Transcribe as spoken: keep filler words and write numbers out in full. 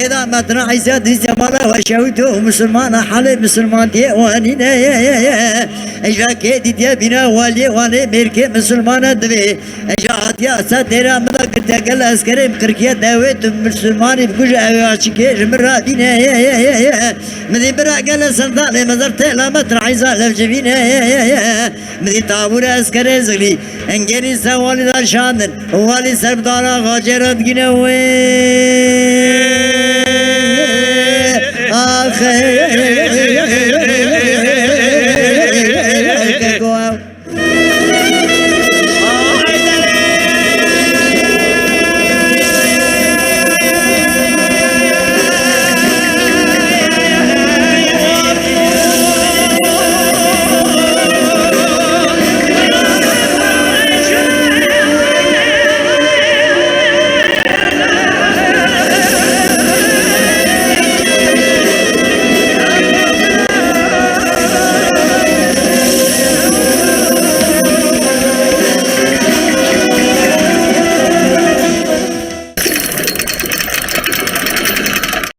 Êda metina Îsa dîse mala we şewito û misilmana halê misilmantiyê wanîne ye ye ye. Eja kê dîtiye bîna waliyê wanê mêrkê misilmana divê. Eja hatiye asa têra min da girtiye gel eskerê min qirkiye dewê tu misilmanî bikuje ew ê açikê ji min radîne ye ye ye ye. Min dî bira gele sentanê mezar têla metina Îsa levcivîne ye ye ye. Min dî tabûra eskerê zilî. Engerî ser walî da şandin. Walî ser bi dara xacê re digîne wê.